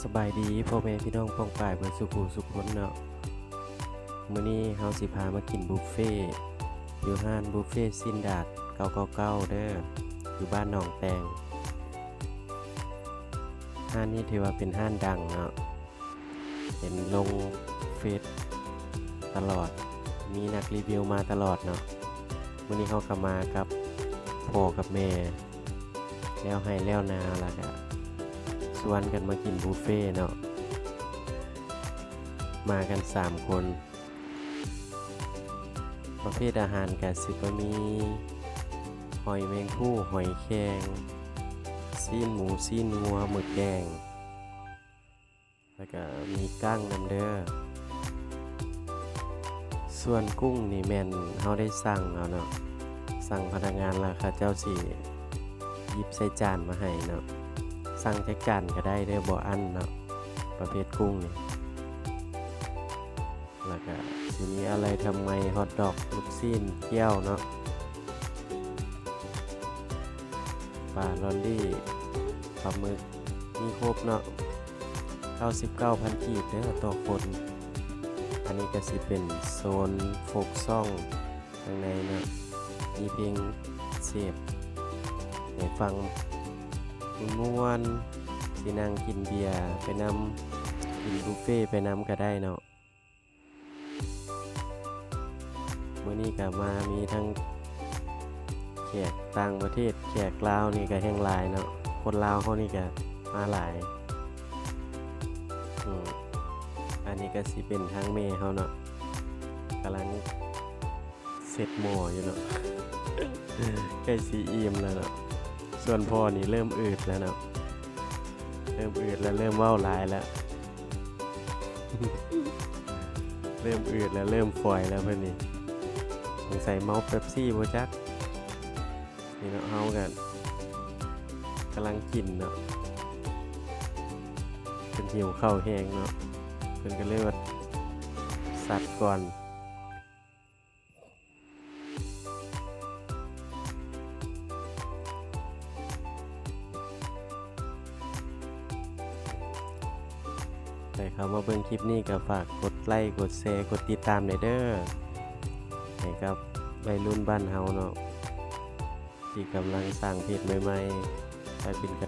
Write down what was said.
ສະບາຍດີພໍ່ແມ່ພີ່ນ້ອງປ້ອງປາຍເບິດສູ່ຜູ້ສູ່ຄົນເນາະ. ມື້ນີ້ເຮົາຊິພາມາກິນບຸບເຟຢູ່ຮ້ານບຸບເຟຊີ້ນດາດເກົ້າເກົ້າເກົ້າເດີ ຢູ່ບ້ານໜອງແຕງ. ຮ້ານນີ້ຖືວ່າເປັນຮ້ານດັງເນາະ ເຫັນລົງເຟສຕະຫຼອດ ມີນັກຣີວິວມາຕະຫຼອດເນາະ. ມື້ນີ້ເຮົາກໍມາກັບພໍ່ກັບແມ່ ແລ້ວໄຮ່ແລ້ວນາ ແລ້ວກະຊວນກັນມາກິນບຸບເຟເນາະ ມາກັນສາມຄົນ. ປະເພດອາຫານກະຊິປະມີຫອຍແມງພູ, ຫອຍແຄງ, ຊີ້ນໝູ, ຊີ້ນງົວ, ໝຶກແດງ ແລ້ວກະມີກ້າງນຳເດີ. ສ່ວນກຸ້ງນີ້ແມ່ນເຮົາໄດ້ສັ່ງເອົາເນາະ, ສັ່ງພະນັກງານແລ້ວເຂົາເຈົ້າຊິຫຍິບໃສ່ຈານມາໃຫ້ເນາະ. ສັ່ງຈັກຈານກະໄດ້ເດີ ບໍ່ອັ້ນເນາະ ປະເພດກຸ້ງນີ້. ແລ້ວກະຊິມີອາໄລທຳໄມ, ຮອດດອກ, ລູກຊີ້ນ, ກ້ຽວເນາະ, ປາລອລລີ, ປາໝຶກ ມີຄົບເນາະ. ເກົ້າສິບເກົ້າພັນກີບເດີຕໍ່ຄົນ. ອັນນີ້ກະຊິເປັນໂຊນໂຟກຊອງທາງໃນເນາະ, ມີເພງເສບໃຫ້ຟັງມ່ວນໆ, ຊິນັ່ງກິນເບຍໄປນຳ, ກິນບຸບເຟໄປນຳກະໄດ້ເນາະ. ມື້ນີ້ກະມາມີທັງແຂກຕ່າງປະເທດ, ແຂກລາວນີ້ກະແຮ່ງຫຼາຍເນາະ, ຄົນລາວເຮົານີ້ກະມາຫຼາຍ. ອືມ ອັນນີ້ກະຊິເປັນທາງແມ່ເຮົາເນາະ, ກຳລັງເຊັດໝໍ້ຢູ່ເນາະ, ໃກ້ຊິອີ່ມແລ້ວເນາະ. ສ່ວນພໍ່ນີ້ເລີ່ມອືດແລ້ວເນາະ, ເລີ່ມອືດແລ້ວ ເລີ່ມເວົ້າຫຼາຍແລ້ວ. ເລີ່ມອືດແລ້ວ ເລີ່ມຝອຍແລ້ວເພິ່ນນີ້, ສົງໄສເມົາເປັບຊີບໍ່ຈັກ. ນີ້ເນາະ ເຮົາກະກຳລັງກິນເນາະ, ເພິ່ນຫິວເຂົ້າແຮງເນາະ, ເພິ່ນກະເລີຍວ່າສັດກ່ອນ. ໃຜເຂົ້າມາເບິ່ງຄລິບນີ້ກະຝາກກົດໄລ ກົດແຊ ກົດຕິດຕາມແດ່ເດີ ໃຫ້ກັບໄວລຸ້ນບ້ານເຮົາເນາະ ທີ່ກຳລັງສ້າງເພຈໃໝ່ໆ ໄປເປັນກ